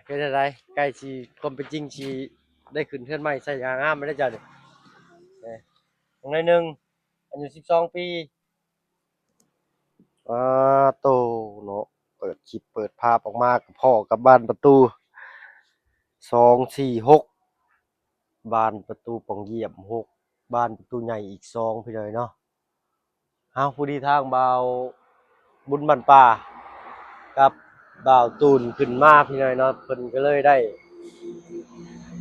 ເປັນຈັ່ງໃດ? ໃກ້ຊິ ຄວາມເປັນຈິງຊິໄດ້ຂຶ້ນເຮືອນໃໝ່ໃສ່ຢ່າງງາມແລ້ວເຈົ້ານີ້. ເອີ ນ້ອງໜ້ອຍໜຶ່ງ ອາຍຸສິບສອງປີ. ອາໂຕເນາະ ເປີດຄລິບເປີດພາບອອກມາກໍພໍ້ກັບບານປະຕູ ສອງ ສີ່ ຫົກ ບານປະຕູປ່ອງຢ້ຽມ ຫົກ ບານປະຕູໃຫຍ່ອີກ ສອງ ພີ່ນ້ອງເນາະ. ເຮົາ ພໍດີທາງບ່າວບຸນບ້ານປ່າກັບບ່າວຕູນຂຶ້ນມາ ພີ່ນ້ອງເນາະ ເພິ່ນກໍເລີຍໄດ້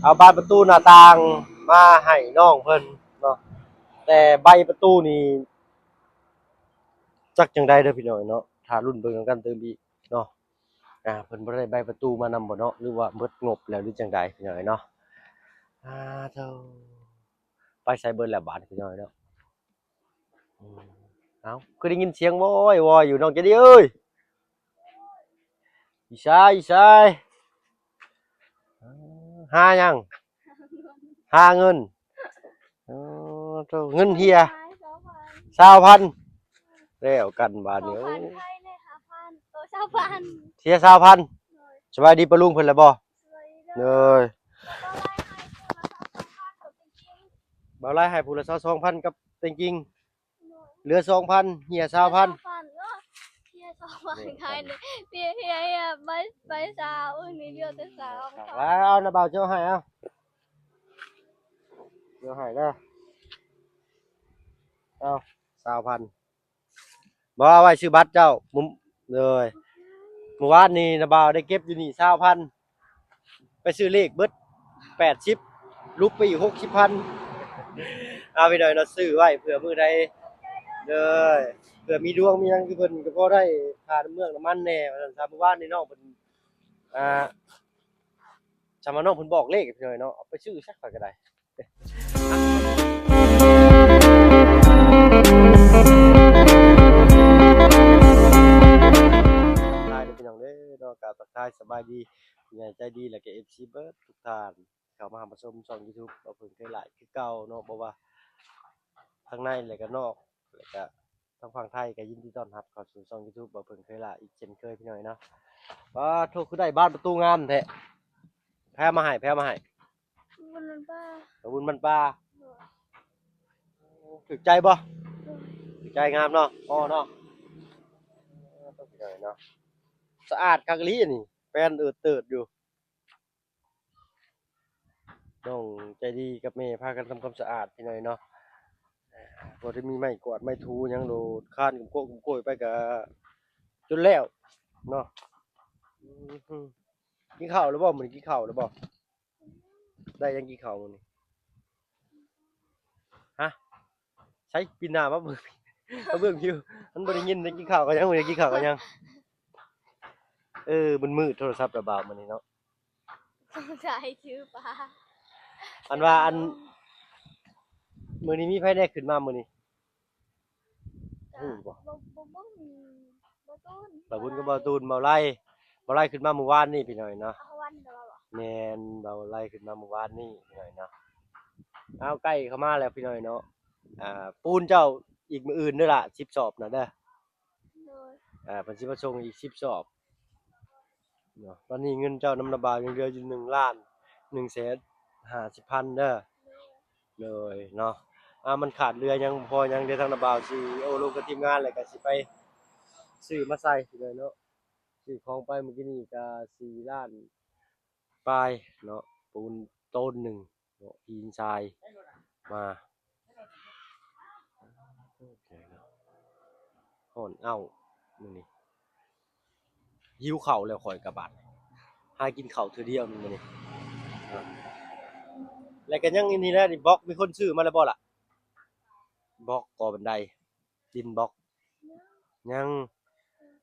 ເອົາບານປະຕູໜ້າຕ່າງມາໃຫ້ນ້ອງເພິ່ນເນາະ. ແຕ່ໃບປະຕູນີ້ຈັກຈັ່ງໃດເດີພີ່ນ້ອງເນາະ ຖ້າລຸ້ນເບິ່ງນຳກັນຕື່ມອີກເນາະ. ອ່າ ເພິ່ນບໍ່ໄດ້ໃບປະຕູມານຳບໍ່ເນາະ ຫຼືວ່າໝົດງົບແລ້ວ ຫຼືຈັ່ງໃດພີ່ນ້ອງເນາະ. ອ່າ ໂທ້ ໄປໃສເບິດແລ້ວບາດນີ້ພີ່ນ້ອງເນາະ. ອືມ ເອົ້າ ຄືໄດ້ຍິນສຽງວອຍວອຍຢູ່ ນ້ອງໃຈດີເອີຍ. ຢູ່ໃສ ຢູ່ໃສ? ຫາຫຍັງ? ຫາເງິນ. ອໍ ໂທ້ ເງິນເຮຍ ຊາວພັນ ຊາວພັນ ແລ້ວກັນບາດນີ້. ໂອ້ ສາວພັນ ເສຍຊາວພັນ. ສະບາຍດີປ້າລຸງເພິ່ນແລ້ວບໍ່? ສະບາຍດີເດີ. ບ່າວໄລໃຫ້ຜູ້ລະຊາວສອງພັນກັບແຕງກິງ. ເຫຼືອສອງພັນ ເຮຍຊາວພັນ ເຮຍຊາວພັນ ຂາຍເລີຍ ເຮຍ ເຮຍ ເຮຍ ໃບ ໃບຊາວ ເອີ ນີ້ເຫຼືອແຕ່ຊາວ. ເອົາ ເອົາ ນ້າບ່າວເຈົ້າໃຫ້ ເອົາ ເຈົ້າໃຫ້ເດີ ເອົາ ຊາວພັນ. ບໍ່ ເອົາໄວ້ຊື້ບັດເຈົ້າ. ມື້ ເອີຍ ມື້ວານນີ້ນ້າບ່າວໄດ້ເກັບຢູ່ນີ້ຊາວພັນ ໄປຊື້ເລກເບິດແປດສິບ ຫຼຸບໄປອີກຫົກສິບພັນ. ເອົາໄປໜ້ອຍເນາະ ຊື້ໄວ້ເພື່ອມື້ໃດ ເດີ ເພື່ອມີດວງມີຫຍັງຄືເພິ່ນກໍພໍໄດ້ຄ່ານ້ຳເມືອງນ້ຳມັນແດ່ວ່າຊັ້ນຊະ. ມື້ວານນີ້ນ້ອງເພິ່ນ ອ່າ ສຳມານ້ອງເພິ່ນບອກເລກພີ່ນ້ອງເນາະ ເອົາໄປຊື້ຊະ ຂ້ອຍກໍໄດ້. ທັກທາຍເດີພີ່ນ້ອງເດີເນາະ ກາບທັກທາຍສະບາຍດີຜູ້ໃຫຍ່ໃຈດີ ແລະກະເອັຟຊີເບິດທຸກທ່ານ ເຂົ້າມາຮັບມາຊົມຊ່ອງຢູທູບ ບໍ່ເພິ່ງເຄີຍຫຼາຍຄືເກົ່າເນາະ ບໍ່ວ່າທາງໃນ ແລະກະນອກ ແລະກະ ທາງຝັ່ງໄທກໍຍິນດີຕ້ອນຮັບເຂົ້າສູ່ຊ່ອງຢູທູບ ບໍ່ເພິ່ງເຄີຍຫຼາຍ ອີກເຊັ່ນເຄີຍພີ່ນ້ອງເນາະ. ປາໂທ້ ຄືໄດ້ບານປະຕູງາມແທ້ ໃຜເອົາມາໃຫ້? ໃຜເອົາມາໃຫ້? ບຸນບ້ານປ່າ ເອົາ ບຸນບ້ານປ່າ. ໂດຍ. ຖືກໃຈບໍ່? ໂດຍ. ຖືກໃຈ ງາມເນາະ ອໍເນາະ ເອີ ຕ້ອງເປັນຫຍັງເນາະ ສະອາດຄັກອີ່ຫຼີອັນນີ້ ແປນເອີດເຕີດຢູ່. ນ້ອງໃຈດີກັບແມ່ພາກັນທຳຄວາມສະອາດພີ່ນ້ອງເນາະ ບໍ່ໄດ້ມີໄມ້ກວາດໄມ້ຖູຫຍັງໂລດ ຄານກຸ້ມໂກະກຸ້ມໂກຍໄປກະຈົນແລ້ວເນາະ. ອືມ ກິນເຂົ້າແລ້ວບໍ່? ມື້ນີ້ກິນເຂົ້າແລ້ວບໍ່? ໄດ້ຫຍັງກິນເຂົ້າມື້ນີ້? ຮະ? ໃສ ປິ່ນໜ້າມາເບິ່ງ ມາເບິ່ງພິວ ມັນບໍ່ໄດ້ຍິນເດ້ ກິນເຂົ້າກັບຫຍັງ? ມື້ນີ້ກິນເຂົ້າກັບຫຍັງ? ເອີ ມືດໆ ໂທລະສັບລະບ່າວມື້ນີ້ເນາະ ສາຍຖືປາ ອັນວ່າ ອັນ ມື້ນີ້ມີໃຜແດ່ຂຶ້ນມາມື້ນີ້? ກະ ຮູ້ບໍ່? ບໍ່ ບໍ່ ບໍ່ມີ ບ່າວຕູນ ບ່າວບຸນກັບບ່າວຕູນ ບ່າວໄລ ບ່າວໄລຂຶ້ນມາມື້ວານນີ້ພີ່ນ້ອງເນາະ. ເອົາ ວານນີ້ກໍວ່າບໍ່? ແມ່ນ ບ່າວໄລຂຶ້ນມາມື້ວານນີ້ພີ່ນ້ອງເນາະ. ເອົາ ໃກ້ເຂົ້າມາແລ້ວພີ່ນ້ອງເນາະ ອ່າ ປູນເຈົ້າອີກມື້ອື່ນເດີລະ ສິບສອບນະເດີ. ໂດຍ. ອ່າ ເພິ່ນຊິມາສົ່ງອີກສິບສອບເນາະ. ຕອນນີ້ເງິນເຈົ້ານຳນ້າບ່າວຍັງເຫຼືອຢູ່ໜຶ່ງລ້ານໜຶ່ງແສນຫ້າສິບພັນເດີ. ໂດຍເນາະ. ອ່າ ມັນຂາດເຫຼືອຫຍັງບໍ່ພໍຫຍັງ ດຽວທາງນ້າບ່າວຊິໂອ້ລົມກັບທີມງານ ແລ້ວກໍຊິໄປຊື້ມາໃສ່ເດີເນາະ. ຊື້ຂອງໄປມື້ກີ້ນີ້ກໍສີ່ລ້ານປາຍເນາະ ປູນໂຕນໜຶ່ງ ເນາະ ຫີນຊາຍມາ. ຮ້ອນເອົ້າມື້ນີ້ ຫິວເຂົ້າແລ້ວຂ້ອຍກະບາດ ຫາກິນເຂົ້າເທື່ອດຽວໜຶ່ງມື້ນີ້. ແລ້ວກະຍັງອັນນີ້ແຫຼະນີ້ ບລັອກມີຄົນຊື້ມາແລ້ວບໍ່ລະ? ບລັອກກໍ່ບັນໄດ ດິນບລັອກ ຍັງ.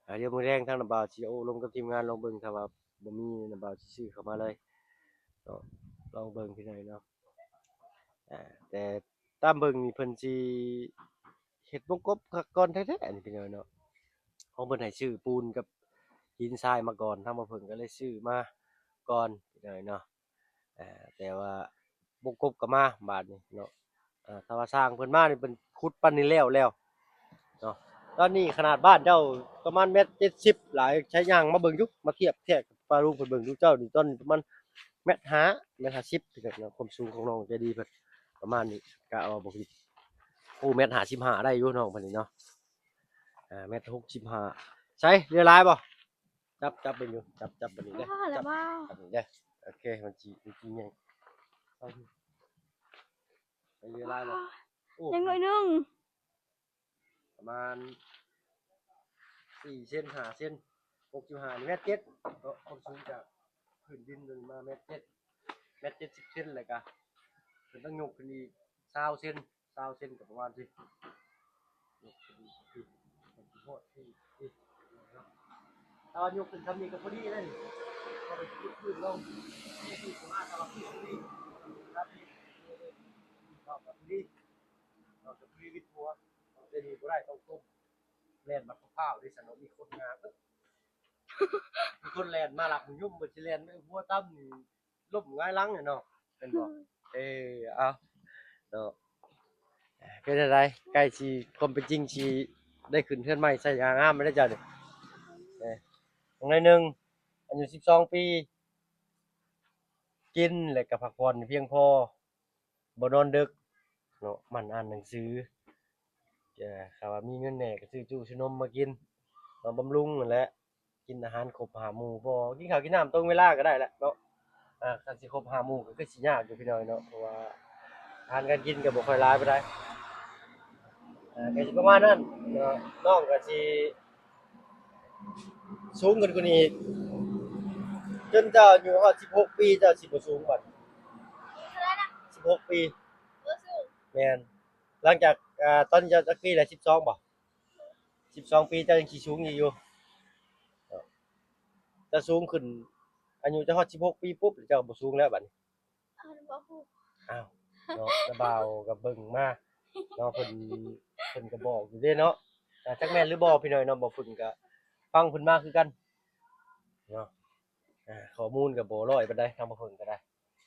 ອ່າ ດຽວມື້ແລງທາງນ້າບ່າວຊິໂອ້ລົມກັບທີມງານລອງເບິ່ງ ຖ້າວ່າບໍ່ມີນ້າບ່າວຊິຊື້ເຂົ້າມາເລີຍເນາະ ລອງເບິ່ງພີ່ນ້ອງເນາະ. ອ່າ ແຕ່ຕາມເບິ່ງນີ້ເພິ່ນຊິເຮັດວົງກົບຄັກກ່ອນແທ້ໆ ນີ້ພີ່ນ້ອງເນາະ. ຂອງເພິ່ນໃຫ້ຊື້ປູນກັບຫີນຊາຍມາກ່ອນ ທາງບ່າວເພິ່ງກໍເລີຍຊື້ມາກ່ອນພີ່ນ້ອງເນາະ. ອ່າ ແຕ່ວ່າວົງກົບກໍມາບາດນີ້ເນາະ. ອ່າ ຖ້າວ່າຊ່າງເພິ່ນມານີ້ ເພິ່ນຂຸດປານນີ້ແລ້ວແລ້ວເນາະ. ຕອນນີ້ຂະໜາດບ້ານເຈົ້າປະມານແມັດເຈັດສິບຫຼາຍ ໃຊ້ຍ່າງມາເບິ່ງຢູ່ ມາທຽບແທກ ປ້າລຸງເພິ່ນເບິ່ງດູເຈົ້ານີ້ ຕອນນີ້ປະມານແມັດຫ້າ ແມັດຫ້າສິບ ພີ່ນ້ອງເນາະ ຄວາມສູງຂອງນ້ອງໃຈດີເພິ່ນປະມານນີ້ ກະວ່າບໍ່ຜິດ. ໂອ້ ແມັດຫ້າສິບຫ້າໄດ້ຢູ່ນ້ອງເພິ່ນນີ້ເນາະ ອ່າ ແມັດຫົກສິບຫ້າ. ໃສ ເຫຼືອຫຼາຍບໍ່? ຈັບ ຈັບເບິ່ງຢູ່ ຈັບ ຈັບບັດນີ້ເດີ ອໍ ແລ້ ຈັບ ວ ອັນນີ້ເດີ ໂອເຄ ມັນຊິ ມັນຊິໃຫຍ່ ໃສ ເຫຼືອຫຼາຍບໍ່? ອໍ ໂອ້ ຍັງໜ້ອຍໜຶ່ງ ປະມານສີ່ເຊັນ ຫ້າເຊັນ ຫົກສິບຫ້ານີ້ແມັດເຈັດເນາະ ຄວາມສູງຈາກພື້ນດິນໂຕນີ້ມາແມັດເຈັດ ແມັດເຈັດສິບເຊັນ ແລ້ວກະເພິ່ນຕ້ອງຍົກຂຶ້ນອີກຊາວເຊັນ ຊາວເຊັນກໍປະມານນີ້ ຍົກຂຶ້ນຄື ມັນຊິຮອດທີ່ ທີ່ ເນາະ ຖ້າວ່າຍົກຂຶ້ນຊ່ຳນີ້ກໍພໍດີແລ້ວນີ້ ເພາະວ່າຍົກຂຶ້ນລົງ ນີ້ຄືປະມານ ຖ້າວ່າຄືນີ້ ຖ້ານີ້ ເນາະ ກໍພໍດີ ເນາະ ກໍພໍດີວິດຫົວ ແຕ່ນີ້ບໍ່ໄດ້ ຕ້ອງກົ້ມ ແລ່ນບັດພ້າວໆເດ້ ຊັ້ນເນາະ ມີຄົນງາມ ເອີ ມີຄົນແລ່ນມາລັກ ຫຍຸ້ມ ເພິ່ນຊິແລ່ນ ເອີ ຫົວຕ່ຳນີ້ ລົ້ມຫງາຍຫຼັງແຫຼະເນາະ ແມ່ນບໍ່? ເອີ ເອົາເນາະ ເປັນຈັ່ງໃດ ໃກ້ຊິ ຄວາມເປັນຈິງຊິໄດ້ຂຶ້ນເຮືອນໃໝ່ໃສ່ຢ່າງງາມແລ້ວເຈົ້ານີ້ ເອີ ໜ້ອຍໜຶ່ງ ອາຍຸສິບສອງປີ ກິນແລ້ວກໍພັກຜ່ອນໃຫ້ພຽງພໍ ບໍ່ນອນດຶກເນາະ ໝັ່ນອ່ານໜັງສື ເອີ ຖ້າວ່າມີເງິນແດ່ກໍຊື້ຈຸຊື້ນົມມາກິນ ມາບຳລຸງຫັ້ນແຫຼະ ກິນອາຫານຄົບຫ້າໝູ່ ພໍກິນເຂົ້າກິນນ້ຳຕົງເວລາກໍໄດ້ແຫຼະເນາະ ອ່າ ຄັນຊິຄົບຫ້າໝູ່ກໍຄືຊິຍາກຢູ່ພີ່ນ້ອງເນາະ ເພາະວ່າອາຫານການກິນກໍບໍ່ຄ່ອຍຫຼາຍປານໃດ ອ່າ ກໍຊິປະມານນັ້ນເນາະ ນ້ອງກໍຊິ ສູງຂຶ້ນກວ່ານີ້ອີກ ຈົນເຈົ້າອາຍຸຮອດສິບຫົກປີ ເຈົ້າຊິບໍ່ສູງບັດ ເທົ່າໃດນະ? ສິບຫົກປີ ບໍ່ສູງ ແມ່ນ ຫຼັງຈາກ ອ່າ ຕອນນີ້ເຈົ້າຈັກປີແລ້ວ ສິບສອງບໍ່? ສິບສອງປີ ເຈົ້າຍັງຊິສູງອີກຢູ່ ເຈົ້າສູງຂຶ້ນ ອາຍຸເຈົ້າຮອດສິບຫົກປີປຸບ ເຈົ້າບໍ່ສູງແລ້ວບັດນີ້ ອ້າວ ເນາະ ນ້າບ່າວກໍເບິ່ງມາເນາະ ເພິ່ນ ເພິ່ນກໍບອກຢູ່ເດ້ເນາະ ອ່າ ຈັກແມ່ນຫຼືບໍ່ພີ່ນ້ອງເນາະ ບ່າວເພິ່ນກໍຟັງເພິ່ນມາຄືກັນເນາະ ອ່າ ຂໍ້ມູນກໍບໍ່ຮ້ອຍປານໃດ ທາງບ່າວເພິ່ນກໍໄດ້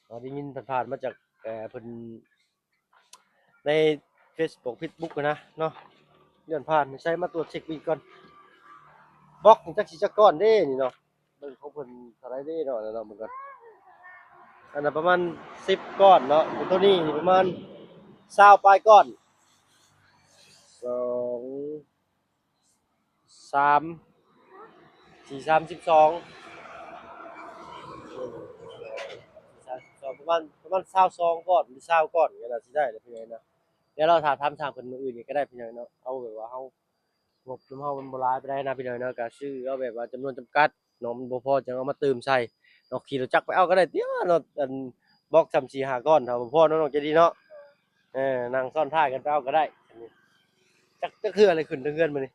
ເນາະ ໄດ້ຍິນຜ່ານໆມາຈາກ ເອີ ເພິ່ນໃນເຟສບຸກ ເຟສບຸກຫັ້ນນະເນາະ ຍ້ອນຜ່ານ ໃສ່ມາຕວດເຊັກເບິ່ງກ່ອນ ບລັອກນີ້ຈັກຊິຈັກກ້ອນເດ້ນີ້ເນາະ. ເບິ່ງຂອງເພິ່ນເທົ່າໃດເດ້ເນາະ ເນາະ ເບິ່ງກ່ອນ ອັນນັ້ນປະມານສິບກ້ອນເນາະ ໂຕນີ້ປະມານຊາວປາຍກ້ອນ ສອງ ສາມ ສີ່ ສາມສິບສອງ ເອີ ສາມສິບສອງ ປະມານ ປະມານຊາວສອງກ້ອນ ຫຼື ຊາວກ້ອນກໍໜ້າຊິໄດ້ແຫຼະ ພີ່ນ້ອງເນາະ ດຽວເຮົາຖ້າຖາມຊ່າງເພິ່ນມື້ອື່ນນີ້ກໍໄດ້ ພີ່ນ້ອງເນາະ ເອົາແບບວ່າເຮົາ ງົບນຳເຮົາມັນບໍ່ຫຼາຍປານໃດນະ ພີ່ນ້ອງເນາະ ກະຊື້ເອົາແບບວ່າຈຳນວນຈຳກັດເນາະ ມັນບໍ່ພໍຈັ່ງເອົາມາຕື່ມໃສ່ເນາະ ຂີ່ລົດຈັກໄປເອົາກໍໄດ້ຕິວະເນາະ ອັນບລັອກຊ່ຳສີ່ຫ້າກ້ອນ ຖ້າບໍ່ພໍເນາະ ນ້ອງໃຈດີເນາະ ເອີ ນັ່ງຊ້ອນທ້າຍກັນໄປເອົາກໍໄດ້ ຈັກ ຈັກເທື່ອແລ້ວຂຶ້ນເທິງເຮືອນມື້ນີ້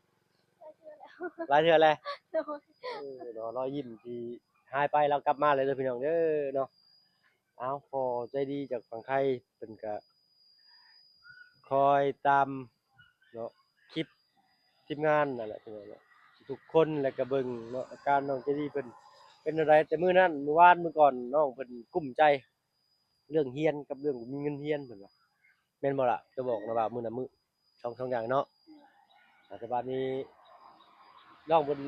ຫຼາຍເທື່ອແລ້ວ ໂດຍ ເອີ ເນາະ ຮອຍຍິ້ມທີ່ຫາຍໄປລາວກັບມາແລ້ວເດີ ພີ່ນ້ອງເດີເນາະ ເອົາ ພໍ່ໃຈດີຈາກຝັ່ງໄທເພິ່ນກະ ຄອຍຕາມເນາະ ຄລິບທີມງານນັ້ນແຫຼະ ພີ່ນ້ອງເນາະ ທຸກຄົນ ແລ້ວກະເບິ່ງເນາະ ອາການນ້ອງໃຈດີເພິ່ນເປັນແນວໃດ ແຕ່ມື້ນັ້ນ ມື້ວານ ມື້ກ່ອນ ນ້ອງເພິ່ນກຸ້ມໃຈເລື່ອງຮຽນກັບເລື່ອງບໍ່ມີເງິນຮຽນ ເພິ່ນວ່າ ແມ່ນບໍ່ລະ? ເຈົ້າບອກນະວ່າມື້ນັ້ນມື້ ສອງ ສອງຢ່າງເນາະ ອາ ແຕ່ບາດນີ້ນ້ອງເພິ່ນ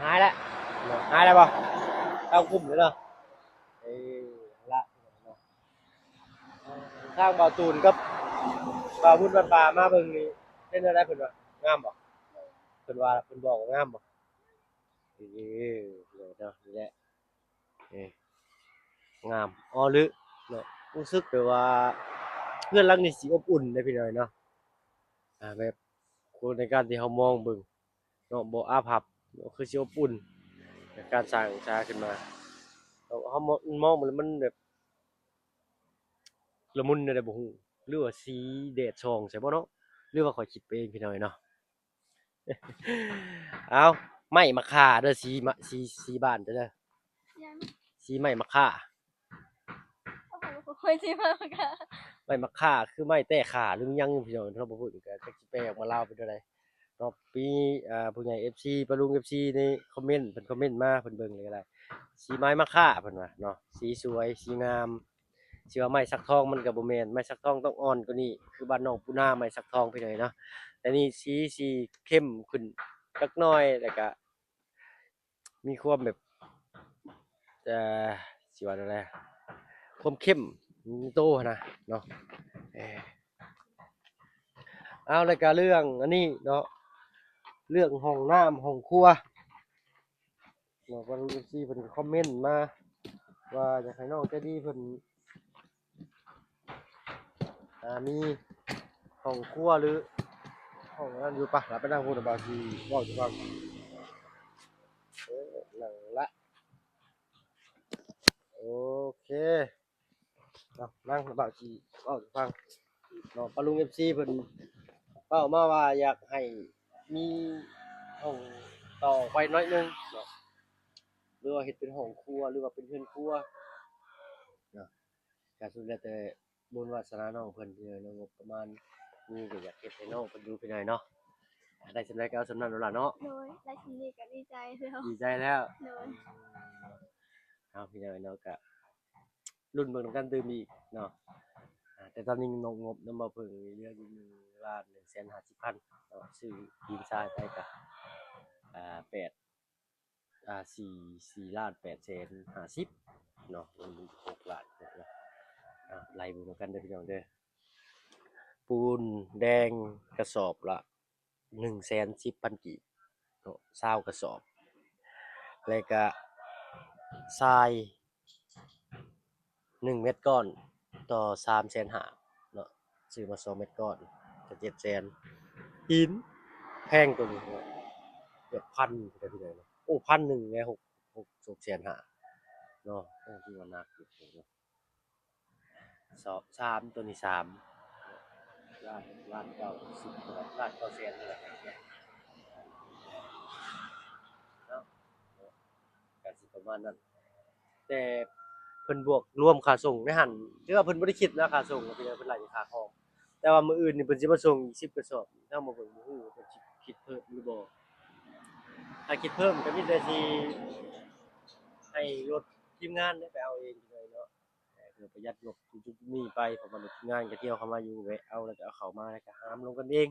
ຫາຍແລ້ວເນາະ ຫາຍແລ້ວບໍ່? ເອົາກຸ້ມເລີຍເນາະ ເອີ ລະ ທາງບ່າວຕູນກັບບ່າວບຸນວັດປ່າມາເບິ່ງນີ້ ເປັນແນວໃດເພິ່ນວ່າ ງາມບໍ່? ເພິ່ນວ່າ ເພິ່ນບອກວ່າງາມບໍ່? ເອີ ເນາະ ນີ້ແຫຼະ ເອີ ງາມ ອໍ ຫຼືເນາະ ຮູ້ສຶກແບບວ່າເຮືອນຫຼັງນີ້ຊິອົບອຸ່ນເດ້ ພີ່ນ້ອງເນາະ ອ່າ ແບບ ໃນການທີ່ເຮົາມອງເບິ່ງເນາະ ບໍ່ອາພັບເນາະ ຄືຊິອົບອຸ່ນ ໃນການສ້າງສາຂຶ້ນມາ ເຮົາ ເຮົາມອງ ມອງເບິ່ງແລ້ວມັນແບບ ລະມຸນແນວໃດບໍ່ຮູ້ ຫຼືວ່າສີແດດສ່ອງໃສ່ບໍ່ເນາະ ຫຼືວ່າຂ້ອຍຄິດໄປເອງ ພີ່ນ້ອງເອີຍເນາະ. ເອົາ ໄມ້ມະຄ່າເດີ ສີມະ ສີ ສີບ້ານເຈົ້າເດີ ຫຍັງ? ສີໄມ້ມະຄ່າ ໂອ້ໂຫ ສີໄມ້ມະຄ່າ ໄມ້ມະຄ່າ ຄືໄມ້ແຕ້ຂ້າ ຫຼືຫຍັງ ພີ່ນ້ອງ ເຮົາບໍ່ຮູ້ ກໍຈັກຊິແປອອກມາລາວເປັນແນວໃດເນາະ. ມີ ອ່າ ຜູ້ໃຫຍ່ເອັຟຊີ ປ້າລຸງເອັຟຊີ ໃນຄອມເມັນ ເພິ່ນຄອມເມັນມາ ເພິ່ນເບິ່ງແລ້ວກໍໄດ້ ສີໄມ້ມະຄ່າ ເພິ່ນວ່າເນາະ ສີສວຍ ສີງາມ. ຊິວ່າໄມ້ສັກທອງມັນກໍບໍ່ແມ່ນ ໄມ້ສັກທອງຕ້ອງອ່ອນກວ່ານີ້ ຄືບ້ານນ້ອງປູນາໄມ້ສັກທອງ ພີ່ນ້ອງເນາະ ແຕ່ນີ້ສີ ສີເຂັ້ມຂຶ້ນຈັກໜ້ອຍ ແລ້ວກະມີຄວາມແບບ ອ່າ ຊິວ່າແນວໃດ ຄວາມເຂັ້ມໃນໂຕຫັ້ນນະເນາະ. ເອີ ເອົາ ແລ້ວກະເລື່ອງອັນນີ້ເນາະ ເລື່ອງຫ້ອງນ້ຳຫ້ອງຄົວເນາະ ເພິ່ນ ເອັຟຊີ ເພິ່ນຄອມເມັນມາວ່າຢາກໃຫ້ນ້ອງໃຈດີເພິ່ນ ອ່າ ມີຫ້ອງຄົວ ຫຼື ຫ້ອງນັ້ນຢູ່. ປະ ເຮົາໄປນັ່ງພຸ້ນ ບ່າວຊິເວົ້າໃຫ້ຟັງ. ເອີ ນັ່ງລະ ໂອເຄ ເອົາ ນັ່ງ ບ່າວຊິເວົ້າໃຫ້ຟັງເນາະ. ປ້າລຸງ ເອັຟຊີ ເພິ່ນເວົ້າມາວ່າຢາກໃຫ້ມີຫ້ອງຕໍ່ໄປໜ້ອຍໜຶ່ງເນາະ ຫຼືວ່າເຮັດເປັນຫ້ອງຄົວ ຫຼືວ່າເປັນເຮືອນຄົວເນາະ. ກະສຸດແລ້ວແຕ່ບຸນວາສະໜານ້ອງເພິ່ນ ພີ່ນ້ອງເນາະ, ງົບປະມານມີກະຢາກເຮັດໃຫ້ນ້ອງເພິ່ນຢູ່ ພີ່ນ້ອງເນາະ. ໄດ້ສ່ຳໃດກະເອົາສ່ຳນັ້ນໂລດລະເນາະ. ໂດຍ ໄດ້ສ່ຳນີ້ກະດີໃຈແລ້ວ. ດີໃຈແລ້ວ. ໂດຍ ເອົາ ພີ່ນ້ອງເນາະ ກະລຸ້ນເບິ່ງນຳກັນຕື່ມອີກເນາະ. ອ່າ ແຕ່ຕອນນີ້ງົບ ງົບນຳບ່າວເຜິ້ງເຫຼືອຢູ່ໜຶ່ງລ້ານໜຶ່ງແສນຫ້າສິບພັນເນາະ, ຊື້ດິນຊາຍໄປກະ ອ່າ ແປດ ອ່າ ສີ່ ສີ່ລ້ານແປດແສນຫ້າສິບເນາະ, ມັນຫົກລ້ານເນາະ. ອ່າ ໄລ່ເບິ່ງນຳກັນເດີພີ່ນ້ອງເດີ. ປູນແດງກະສອບລະໜຶ່ງແສນສິບພັນກີບເນາະ, ຊາວກະສອບ ແລະກະຊາຍ ໜຶ່ງແມັດກ້ອນຕໍ່ສາມແສນຫ້າເນາະ, ຊື້ມາສອງແມັດກ້ອນກະເຈັດແສນ. ຫີນແພງໂຕນີ້ເນາະ ເກືອບພັນພຸ້ນແຫຼະພີ່ນ້ອງເນາະ. ໂອ້ ພັນໜຶ່ງແຫຼະ ຫົກ ຫົກ ຫົກແສນຫ້າເນາະ. ໂອ້ ຖືວ່າໜັກຢູ່ເນາະ. ສອງ ສາມ ໂຕນີ້ສາມ ລ້ານ ລ້ານເກົ້າສິບ ລ້ານເກົ້າແສນນີ້ແຫຼະເນາະ. ກະຊິປະມານນັ້ນ ແຕ່ເພິ່ນບວກລວມຄ່າສົ່ງໃນຫັ້ນ ຖືວ່າເພິ່ນບໍ່ໄດ້ຄິດນະຄ່າສົ່ງ ເພິ່ນ ເພິ່ນໄລ່ແຕ່ຄ່າຂອງ. ແຕ່ວ່າມື້ອື່ນນີ້ເພິ່ນຊິມາສົ່ງອີກສິບກະສອບ, ທາງບ່າວເຜິ້ງບໍ່ຮູ້ວ່າເພິ່ນຊິຄິດເພີ່ມຫຼືບໍ່. ຖ້າຄິດເພີ່ມກະມີແຕ່ຊິໃຫ້ລົດທີມງານໄປເອົາເອງເນາະ. ເພື່ອປະຢັດງົບຈຸດນີ້ໄປ ເພາະວ່າລົດທີມງານກະທ່ຽວເຂົ້າມາຢູ່ ແວະເອົາ ແລ້ວກະເອົາເຂົ້າມາ ແລ້ວກະຫາມລົງກັນເອງ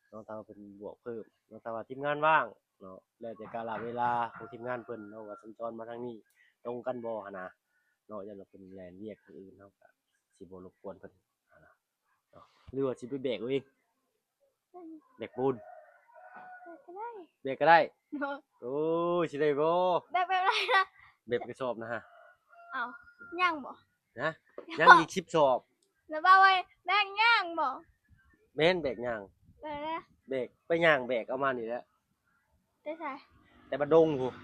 ເນາະ. ຖ້າວ່າເພິ່ນບວກເພີ່ມເນາະ, ຖ້າວ່າທີມງານວ່າງເນາະ ແລ້ວແຕ່ກາລະເວລາຂອງທີມງານເພິ່ນເນາະ ວ່າສັນຈອນມາທາງນີ້ຕົງກັນບໍ່ຫັ້ນນະເນາະ. ຢ້ານວ່າເພິ່ນແລ່ນວຽກທາງອື່ນ ເຮົາກະຊິບໍ່ລົບກວນເພິ່ນຫັ້ນນະເນາະ. ຫຼືວ່າຊິໄປແບກເອົາເອງ? ແບກປູນ ແບກກະໄດ້ ແບກກະໄດ້ເນາະ. ໂອ້ຍ ຊິໄດ້ບໍ່? ແບກແບບໃດນະ? ແບບກະສອບນະ. ເອົ້າ ຍັງບໍ່? ນະ ຍັງອີກສິບສອບ. ແລ້ວວ່າໄວ້ແບກຍ່າງບໍ່? ແມ່ນ ແບກຍ່າງ. ແບກແບກ ໄປຍ່າງແບກເອົາມານີ້ແຫຼະ. ແຕ່ໃສ? ແຕ່ບ້ານດົງພຸ້ນ.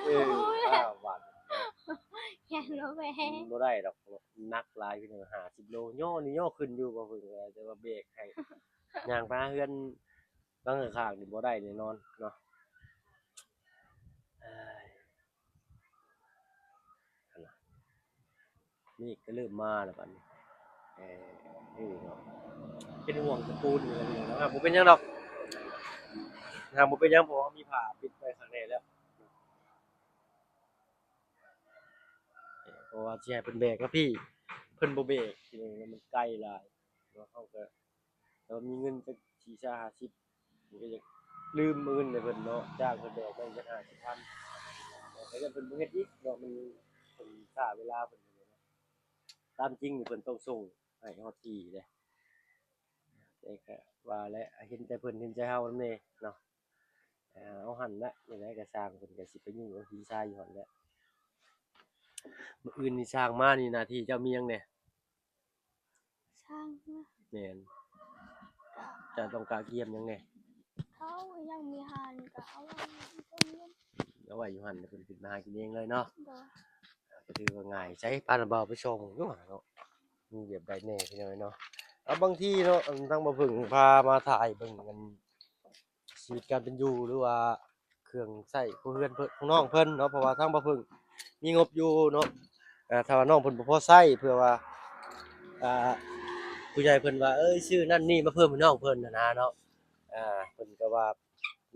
ເອີ ບໍ່ຮູ້ແຫຼະ ບ້ານ ຢ້ານບໍ່ແບກ ບໍ່ໄດ້ດອກ ໜັກຫຼາຍ ພີ່ນ້ອງ. ຫ້າສິບໂລ ຍໍນີ້ຍໍຂຶ້ນຢູ່ບໍ່ເພິ່ງ ແຕ່ວ່າແບກໃຫ້ ຍ່າງໄປຫາເຮືອນຫຼັງຂ້າງໆນີ້ບໍ່ໄດ້ແນ່ນອນເນາະ. ເອີຍ ຫັ້ນລະ ເມກກະເລີ່ມມາແລ້ວບາດນີ້. ເອີ ເນາະ ເປັນຫ່ວງຕະປູນນີ້ແຫຼະພີ່ນ້ອງ. ຫາກບໍ່ເປັນຫຍັງດອກ ຫາກບໍ່ເປັນຫຍັງ ເພາະວ່າເຮົາມີຜ້າປິດໄວ້ຂ້າງໃນແລ້ວ. ເພາະວ່າຊິໃຫ້ເພິ່ນແບກນະພີ່ ເພິ່ນບໍ່ແບກ ພີ່ນ້ອງ ມັນໄກຫຼາຍເນາະ. ເຮົາກະ ແຕ່ວ່າມີເງິນຈັກສີ່ສິບ ຫ້າສິບ ມັນກະຢາກລືມເອົາເງິນໃຫ້ເພິ່ນເນາະ, ຈ້າງເພິ່ນແບກໄດ້ຈັກຫ້າສິບພັນ ແຕ່ກະຢ້ານເພິ່ນບໍ່ເຮັດອີກເນາະ. ມັນ ເພິ່ນຊ້າເວລາເພິ່ນ. ຕາມຈິງນີ້ເພິ່ນຕ້ອງສົ່ງໃຫ້ຮອດທີ່ເດ້ ແຕ່ກະວ່າແຫຼະ ເຫັນໃຈເພິ່ນເຫັນໃຈເຮົານຳແດ່ເນາະ. ເອົາ ເອົາຫັ້ນລະ ຈັ່ງໃດກະຊ່າງ ເພິ່ນກະຊິໄປຫຍຸ້ງເອົາຫີນຊາຍຢູ່ຫັ້ນແຫຼະ. ມື້ອື່ນນີ້ຊ່າງມານີ້ ໜ້າທີ່ເຈົ້າມີຫຍັງແດ່? ຊ່າງມາ ແມ່ນ ກະ ເຈົ້າຕ້ອງກະກຽມຫຍັງແດ່? ເຂົາຍັງມີຫັ້ນ ກະເອົາໄວ້ຢູ່ຫັ້ນ ເອົາໄວ້ຢູ່ຫັ້ນ ແລ້ວເພິ່ນຂຶ້ນມາຫາກິນເອງເລີຍເນາະ. ໂດຍ ກະຖືວ່າງ່າຍໃສ. ປານະ ບ່າວໄປສ່ອງເບິ່ງຢູ່ຫັ້ນເນາະ ມີແບບໃດແດ່ ພີ່ນ້ອງເນາະ. ເອົາ ບາງທີເນາະ ອັນ ທາງບ່າວເຜິ້ງພາມາຖ່າຍເບິ່ງ ອັນ ຊີວິດການເປັນຢູ່ ຫຼືວ່າເຄື່ອງໃຊ້ຄົວເຮືອນເພິ່ນ ຂອງນ້ອງເພິ່ນເນາະ, ເພາະວ່າທາງບ່າວເຜິ້ງມີງົບຢູ່ເນາະ. ເອີ ຖ້າວ່ານ້ອງເພິ່ນບໍ່ພໍໃຊ້ ເພື່ອວ່າ ອ່າ ຜູ້ໃຫຍ່ເພິ່ນວ່າ ເອີ ຊື້ນັ້ນນີ້ມາເພີ່ມໃຫ້ນ້ອງເພິ່ນຫັ້ນນະເນາະ. ອ່າ ເພິ່ນກະວ່າ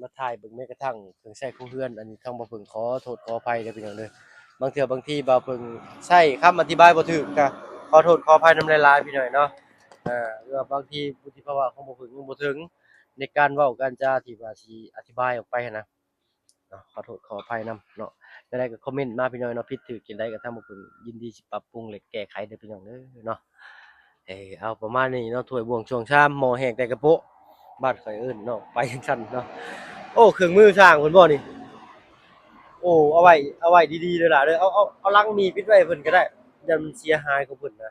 ມາຖ່າຍເບິ່ງແມ້ກະທັ້ງເຄື່ອງໃຊ້ຄົວເຮືອນ. ອັນນີ້ທາງບ່າວເຜິ້ງຂໍໂທດຂໍອະໄພເດີພີ່ນ້ອງເດີ, ບາງເທື່ອບາງທີບ່າວເຜິ້ງໃຊ້ຄຳອະທິບາຍບໍ່ຖືກ ກະຂໍໂທດຂໍອະໄພນຳຫຼາຍໆ ພີ່ນ້ອງເນາະ. ເອີ ຫຼືວ່າບາງທີວຸດທິພາວະຂອງບ່າວເຜິ້ງຍັງບໍ່ເຖິງ ໃນການເວົ້າການຈາທີ່ວ່າຊິອະທິບາຍອອກໄປຫັ້ນນະເນາະ, ຂໍໂທດຂໍອະໄພນຳເນາະ. ແນວໃດກໍຄອມເມັນມາພີ່ນ້ອງເນາະ, ຜິດຖືກຈັ່ງໃດກໍທາງພວກເພິ່ນຍິນດີຊິປັບປຸງ ແລະ ແກ້ໄຂເດີ້ພີ່ນ້ອງເດີ້ເນາະ. ເອີ ເອົາປະມານນີ້ເນາະ, ຖ້ວຍບ່ວງຊ່ວງຊາມ ໝໍ້ແຫ້ງແຕ່ກະໂປະ ບ້ານຂ້ອຍເອີ້ນເນາະ ໄປຈັ່ງຊັ້ນເນາະ. ໂອ້ ເຄື່ອງມືຊ່າງເພິ່ນບໍ່ນີ້? ໂອ້ ເອົາໄວ້ ເອົາໄວ້ດີໆເດີ້ຫຼ້າເດີ້. ເອົາ ເອົາ ເອົາລັງໝີ່ປິດໄວ້ເພິ່ນກໍໄດ້ ຢ້ານມັນເສຍຫາຍຂອງເພິ່ນນະ.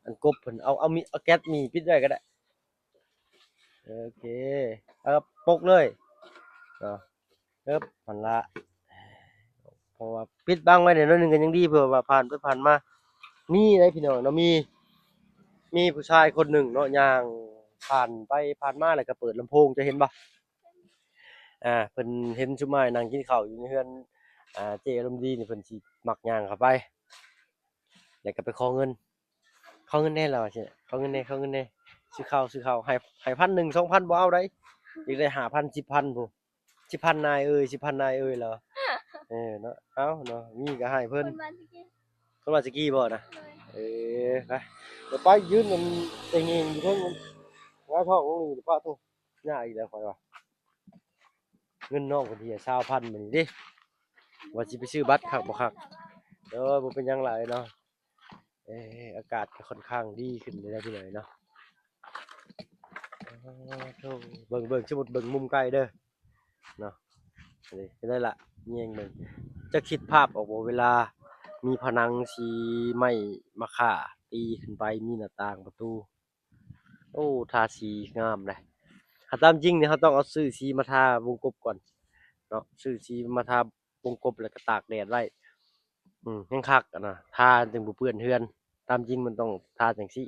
ອັນກົບເພິ່ນ ເອົາ ເອົາມີ ເອົາແກັດໝີ່ປິດໄວ້ກໍໄດ້. ໂອເຄ ເອີ ປົກເລີຍເນາະ. ເອີ ຫັ້ນລະ ເພາະວ່າປິດບັງໄວ້ແດ່ໜ້ອຍໜຶ່ງກໍຍັງດີ ເພື່ອວ່າຜ່ານໄປຜ່ານມາ. ມີເດ້ພີ່ນ້ອງເນາະ ມີ ມີຜູ້ຊາຍຄົນໜຶ່ງເນາະ ຍ່າງຜ່ານໄປຜ່ານມາ ແລ້ວກໍເປີດລຳໂພງ ເຈົ້າເຫັນບໍ່? ອ່າ ເພິ່ນເຫັນຊຸມອ້າຍນັ່ງກິນເຂົ້າຢູ່ໃນເຮືອນ ອ່າ ເຈ້ອາລົມດີນີ້ ເພິ່ນຊິມັກຍ່າງເຂົ້າໄປ ແລ້ວກໍໄປຂໍເງິນ. ຂໍເງິນແດ່ ລາວວ່າຊີ້ ຂໍເງິນແດ່ ຂໍເງິນແດ່ ຊື້ເຂົ້າ ຊື້ເຂົ້າ ໃຫ້ ໃຫ້ພັນໜຶ່ງ ສອງພັນ ບໍ່ເອົາໃດ ຢາກໄດ້ຫ້າພັນ ສິບພັນພຸ້ນ. ສິບພັນນາຍເອີຍ ສິບພັນນາຍເອີຍ ລາວ. ເອີເນາະ ເອົາເນາະ ມີກໍໃຫ້ເພິ່ນ. ຄົນບ້ານສະກີ ຄົນບ້ານສະກີບໍ່ນະ? ໂດຍ. ເອີ ໄປ ດຽວໄປຢືນມັນເຕັງເອງຢູ່ເທິງ ຫງາຍທ້ອງລົງນີ້ ປະໂທ້ ຍາກອີກແລ້ວຂ້ອຍວ່າ. ເງິນນ້ອງເພິ່ນເຫື່ອຊາວພັນມື້ນີ້ເດ້ ວ່າຊິໄປຊື້ບັດຄັກບໍ່ຄັກ. ໂອ້ຍ ບໍ່ເປັນຫຍັງຫຼາຍເນາະ. ເອີ ອາກາດກໍຄ່ອນຂ້າງດີຂຶ້ນເລີຍນະພີ່ນ້ອງເນາະ. ໂອ້ໂທ້ ເບິ່ງ ເບິ່ງ ສົມມຸດເບິ່ງມຸມໄກເດີເນາະ. ນີ້ ເປັນໄດລະ ແຍງເບິ່ງ ຈະຄິດພາບອອກບໍ່ ເວລາມີຜະໜັງສີໄມ້ມະຄ່າຕີຂຶ້ນໄປ ມີໜ້າຕ່າງປະຕູ. ໂອ້ ທາສີງາມເດ້. ຖ້າຕາມຈິງນີ້ ເຮົາຕ້ອງເອົາຊື້ສີມາທາວົງກົບກ່ອນເນາະ, ຊື້ສີມາທາວົງກົບ ແລ້ວກໍຕາກແດດໄວ້ ອືມ ແຮງຄັກຫັ້ນນະ, ທາຈຶ່ງບໍ່ເປື້ອນເຮືອນ. ຕາມຈິງມັນຕ້ອງທາຈັ່ງຊີ້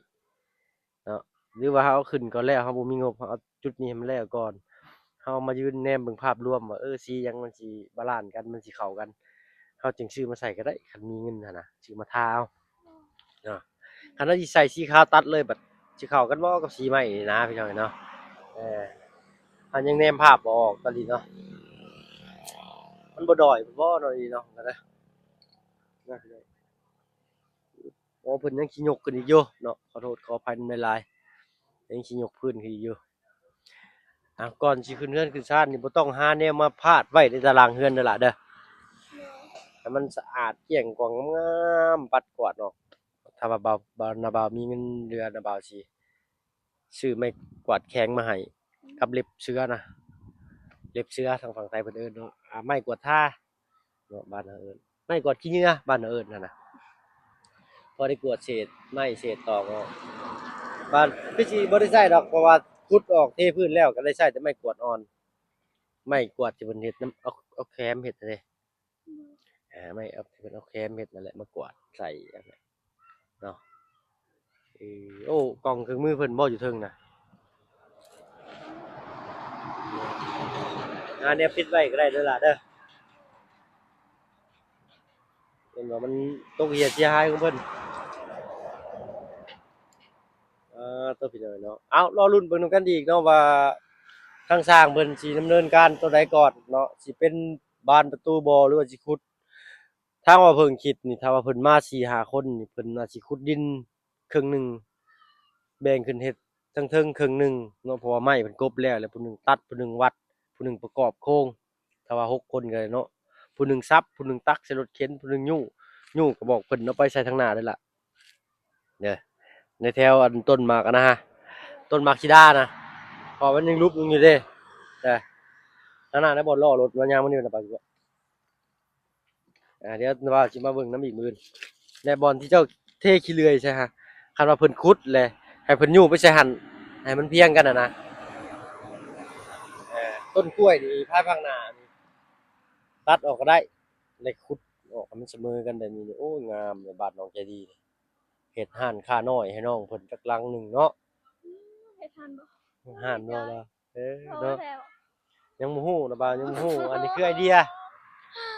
ເນາະ, ຫຼືວ່າເຮົາເອົາຂຶ້ນກ່ອນແລ້ວ ເຮົາບໍ່ມີງົບ ເຮົາເອົາຈຸດນີ້ໃຫ້ມັນແລ້ວກ່ອນ ເຮົາມາຢືນແນມເບິ່ງພາບລວມວ່າ ເອີ ສີຫຍັງມັນຊິບາລານກັນ ມັນຊິເຂົ້າກັນ ເຮົາຈຶ່ງຊື້ມາໃສ່ກໍໄດ້ ຄັນມີເງິນຫັ້ນນະ ຊື້ມາທາເອົາເນາະ. ຄັນເຮົາຊິໃສ່ສີຂາວຕັດເລີຍ ບັດຊິເຂົ້າກັນບໍ່ກັບສີໄມ້ນີ້ນະ ພີ່ນ້ອງເນາະ. ເອີ ເຮົາຍັງແນມພາບບໍ່ອອກຕອນນີ້ເນາະ, ມັນບໍ່ດອຍບໍ່ເນາະ ນີ້ເນາະ ນະ. ໂອ້ ເພິ່ນຍັງຊິຍົກຂຶ້ນອີກຢູ່ເນາະ, ຂໍໂທດຂໍອະໄພນຳຫຼາຍໆ ຍັງຊິຍົກພື້ນຂຶ້ນອີກຢູ່. ອ່າ ກ່ອນຊິຂຶ້ນເຮືອນຂຶ້ນຊານນີ້ ບໍ່ຕ້ອງຫາແນວມາພາດໄວ້ໃນຕາລາງເຮືອນເດີຫຼ້າເດີ, ໃຫ້ມັນສະອາດກ້ຽງກວາງງາມໆ ປັດກວາດອອກ. ຖ້າວ່າບ່າວ ບ່າວ ນ້າບ່າວມີເງິນເຫຼືອ ນ້າບ່າວຊິ ຊື້ໄມ້ກວາດແຂງມາໃຫ້ກັບເລັບເສືອນະ, ເລັບເສືອທາງຝັ່ງໄທເພິ່ນເອີ້ນເນາະ, ອ່າ ໄມ້ກວາດທາເນາະ ບ້ານເຮົາເອີ້ນ, ໄມ້ກວາດຂີ້ເຫຍື້ອບ້ານເຮົາເອີ້ນຫັ້ນນະ, ພໍໄດ້ກວາດເສດໄມ້ເສດຕອກອອກ. ບາດຄືຊິບໍ່ໄດ້ໃຊ້ດອກ ເພາະວ່າຂຸດອອກເທພື້ນແລ້ວ ກໍໄດ້ໃຊ້ແຕ່ໄມ້ກວາດອ່ອນ, ໄມ້ກວາດທີ່ເພິ່ນເຮັດນຳ ເອົາ ເອົາແຄມເຮັດຫັ້ນເດ້. ອ່າ ໄມ້ເອົາ ເພິ່ນເອົາແຄມເຮັດນັ້ນແຫຼະ ມາກວາດໃສ່ເນາະ. ເອີ ໂອ້ ກ່ອງເຄື່ອງມືເພິ່ນບໍ່ຢູ່ເທິງນະ, ຫາແນວປິດໄວ້ກໍໄດ້ເດີຫຼ້າເດີ, ເຫັນບໍ່ ມັນຕົກເຫຍເສຍຫາຍຂອງເພິ່ນ. ອ່າ ໂຕ ພີ່ນ້ອງເນາະ, ເອົາ ລໍລຸ້ນເບິ່ງນຳກັນອີກເນາະ ວ່າທາງຊ່າງເພິ່ນຊິດຳເນີນການໂຕໃດກ່ອນເນາະ, ຊິເປັນບານປະຕູບໍ່ ຫຼືວ່າຊິຂຸດ. ທາງວ່າເພິ່ນຄິດນີ້ ຖ້າວ່າເພິ່ນມາສີ່ຫ້າຄົນນີ້ ເພິ່ນອາດຊິຂຸດດິນເຄິ່ງໜຶ່ງ ແບ່ງຂຶ້ນເຮັດທາງເທິງເຄິ່ງໜຶ່ງເນາະ, ເພາະວ່າໄມ້ເພິ່ນກົບແລ້ວ ແລ້ວຜູ້ໜຶ່ງຕັດ ຜູ້ໜຶ່ງວັດ ຜູ້ໜຶ່ງປະກອບໂຄງ. ຖ້າວ່າຫົກຄົນກໍໄດ້ເນາະ, ຜູ້ໜຶ່ງສັບ ຜູ້ໜຶ່ງຕັກໃສ່ລົດເຂັນ ຜູ້ໜຶ່ງຍູ້ ຍູ້ກະບອກເພິ່ນເອົາໄປໃສ່ທາງໜ້າໄດ້ລະ. ເດີ ໃນແຖວອັນຕົ້ນໝາກອັນນະ ຕົ້ນໝາກສີດານະ, ເພາະມັນຍັງຫຼຸບລົງຢູ່ເດ້. ເດີ ທາງໜ້າໄດ້ບ່ອນລໍ້ລົດມາຍາມມື້ນີ້ນະ ໄປຢູ່ບໍ່? ອ່າ ດຽວວ່າຊິມາເບິ່ງນຳອີກມື້ອື່ນ. ແລະ ບ່ອນທີ່ເຈົ້າເທຂີ້ເລື່ອຍໃສ່ຫັ້ນ ຄັນວ່າເພິ່ນຂຸດແຫຼະ ໃຫ້ເພິ່ນຍູ້ໄປໃສ່ຫັ້ນ ໃຫ້ມັນພຽງກັນຫັ້ນນະ. ເອີ ຕົ້ນກ້ວຍນີ້ພາຍພາກໜ້ານີ້ຕັດອອກກໍໄດ້ ແລະ ຂຸດອອກໃຫ້ມັນສະເໝີກັນແບບນີ້ນີ້. ໂອ້ຍ ງາມເລີຍ ບ້ານນ້ອງໃຈດີ. ເຮັດຮ້ານຄ້ານ້ອຍໃຫ້ນ້ອງເພິ່ນຈັກຫຼັງໜຶ່ງເນາະ. ອືມ ເຮັດຮ້ານບໍ່? ຮ້ານບໍ່ລະ? ເອີ ເນາະ ຍັງບໍ່ຮູ້ນະບ່າວ ຍັງບໍ່ຮູ້. ອັນນີ້ຄືໄອເດຍ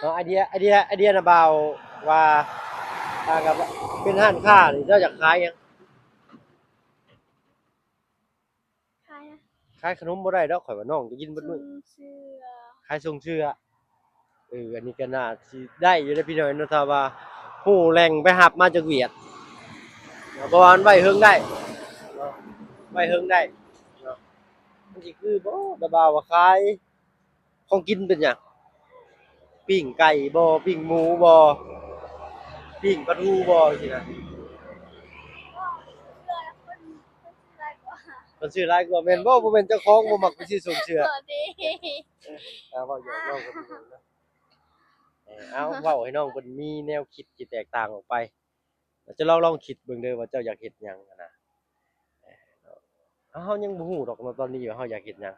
ເນາະ, ໄອເດຍ ໄອເດຍ ໄອເດຍນະບ່າວວ່າ ຖ້າກັບເປັນຮ້ານຄ້ານີ້ ເຈົ້າຢາກຂາຍຫຍັງ? ຂາຍຫຍັງ? ຂາຍຂະໜົມບໍ່ໄດ້ດອກ ຂ້ອຍວ່າ ນ້ອງໄດ້ຍິນເບິດມື້. ສົ່ງເສື້ອ. ຂາຍສົ່ງເສື້ອ. ເອີ ອັນນີ້ກໍໜ້າຊິໄດ້ຢູ່ເດ້ພີ່ນ້ອງເນາະ, ຖ້າວ່າຮູ້ແຫຼ່ງໄປຮັບມາຈາກຫວຽດເນາະ, ເພາະວ່າມັນໄວ້ເຫິງໄດ້ເນາະ, ໄວ້ເຫິງໄດ້ເນາະ. ມັນຊິຄືບໍ່ ແຕ່ວ່າ ວ່າຂາຍຂອງກິນເປັນຫຍັງ? ປີ້ງໄກ່ບໍ່ ປີ້ງໝູບໍ່ ປີ້ງປາທູບໍ່ ຈັ່ງຊີ້ນະ. ເພິ່ນຊື້ຫຼາຍກວ່າ ແມ່ນບໍ່? ບໍ່ແມ່ນເຈົ້າຂອງບໍ່ມັກໄປຊື້ຊົງເສື້ອ. ເອີ ເວົ້າຫຍອກນ້ອງເພິ່ນເນາະ. ເອີ ເອົາ ເວົ້າໃຫ້ນ້ອງເພິ່ນມີແນວຄິດທີ່ແຕກຕ່າງອອກໄປ. ເຈົ້າລອງ ລອງຄິດເບິ່ງເດີວ່າເຈົ້າຢາກເຮັດຫຍັງຫັ້ນນະ. ເອີ ເຮົາ ເຮົາຍັງບໍ່ຮູ້ດອກເນາະ ຕອນນີ້ວ່າເຮົາຢາກເຮັດຫຍັງ.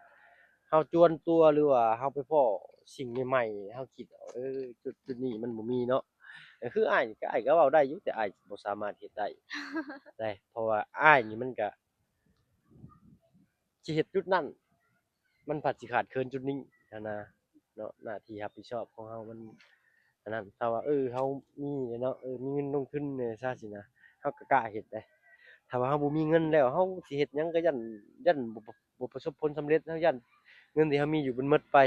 ເຮົາຈວນຕົວ ຫຼືວ່າເຮົາໄປພໍ້ສິ່ງໃໝ່ໆ ເຮົາຄິດເອົາ ເອີ ຈຸດ ຈຸດນີ້ມັນບໍ່ມີເນາະ. ເອີ ຄືອ້າຍນີ້ ກໍ ອ້າຍກໍເວົ້າໄດ້ຢູ່ ແຕ່ອ້າຍບໍ່ສາມາດເຮັດໄດ້ ໄດ້ ເພາະວ່າອ້າຍນີ້ມັນກະ ຊິເຮັດຈຸດນັ້ນ ມັນພັດຊິຂາດເຂີນຈຸດນີ້ຫັ້ນນະເນາະ. ໜ້າທີ່ຮັບຜິດຊອບຂອງເຮົາມັນອັນນັ້ນ ຖ້າວ່າ ເອີ ເຮົາມີເນາະ ເອີ ມີເງິນລົງທຶນແດ່ຊະຊີ້ນະ ເຮົາກໍກ້າເຮັດໄດ໋. ຖ້າວ່າເຮົາບໍ່ມີເງິນແລ້ວ ເຮົາຊິເຮັດຫຍັງກໍຢ້ານ ຢ້ານບໍ່ ບໍ່ປະສົບຜົນສຳເລັດ ເຮົາຢ້ານເງິນທີ່ເຮົາມີຢູ່ມັນໝົດໄປ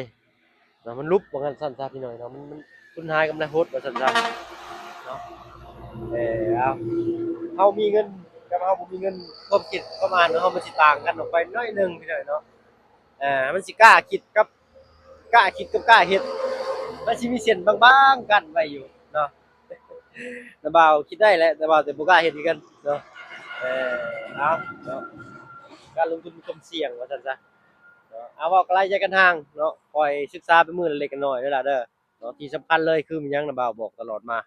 ເນາະ ມັນຫຼຸບ ວ່າຊັ້ນຊະພີ່ນ້ອງເນາະ ມັນ ມັນສູນຫາຍກຳໄລຫົດ ວ່າຊັ້ນຊະເນາະ. ເອີ ເຮົາ ເຮົາມີເງິນກັບເຮົາບໍ່ມີເງິນ ຄວາມຄິດຄວາມອ່ານຂອງເຮົາມັນຊິຕ່າງກັນອອກໄປໜ້ອຍໜຶ່ງພີ່ນ້ອງເນາະ. ເອີ ມັນຊິກ້າຄິດກັບ ກ້າຄິດກັບກ້າເຮັດ ມັນຊິມີເສັ້ນບາງໆກັ້ນໄວ້ຢູ່ເນາະ. ນ້າບ່າວຄິດໄດ້ແຫຼະ ນ້າບ່າວແຕ່ບໍ່ກ້າເຮັດຄືກັນເນາະ. ເອີ ເອົາເນາະ ການລົງທຶນມີຄວາມສ່ຽງວ່າຊັ້ນຊະເນາະ. ເອົາ ເວົ້າກັນຫຼາຍໃຈກັນຫ່າງເນາະ ຄ່ອຍສຶກສາໄປມື້ລະເລັກລະນ້ອຍເດີຫຼ້າເດີເນາະ. ທີ່ສຳຄັນເລີຍຄືມີຫຍັງ ນ້າບ່າວບອກຕະຫຼອດມາ ກ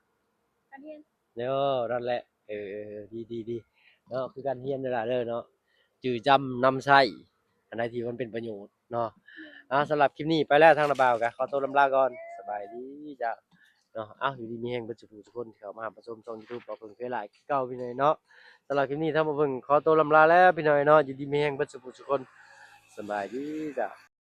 ານຮຽນ ເອີ ນັ້ນແຫຼະ ເອີ ເອີ ເອີ ດີ ດີ ດີເນາະ ຄືການຮຽນເດີຫຼ້າເດີເນາະ ຈື່ຈຳນຳໃຊ້ ອັນໃດທີ່ມັນເປັນປະໂຫຍດເນາະ. ເອົາ ສຳລັບຄລິບນີ້ໄປແລ້ວ ທາງນ້າບ່າວກໍຂໍໂຕລຳລາກ່ອນ ສະບາຍດີເຈົ້າເນາະ. ເອົາ ຢູ່ດີມີແຮງເບິດສູ່ຜູ້ສູ່ຄົນທີ່ເຂົ້າມາຮັບມາຊົມຊ່ອງຢູທູບ ບໍ່ເພິ່ງເວລາຄືເກົ່າພີ່ນ້ອງເນາະ. ສຳລັບຄລິບນີ້ ທາງບໍ່ເພິ່ງຂໍໂຕລຳລາແລ້ວພີ່ນ້ອງເນາະ ຢູ່ດີມີແຮງເບິດສູ່ຜູ້ສູ່ຄົນ ສະບາຍດີເຈົ້າ.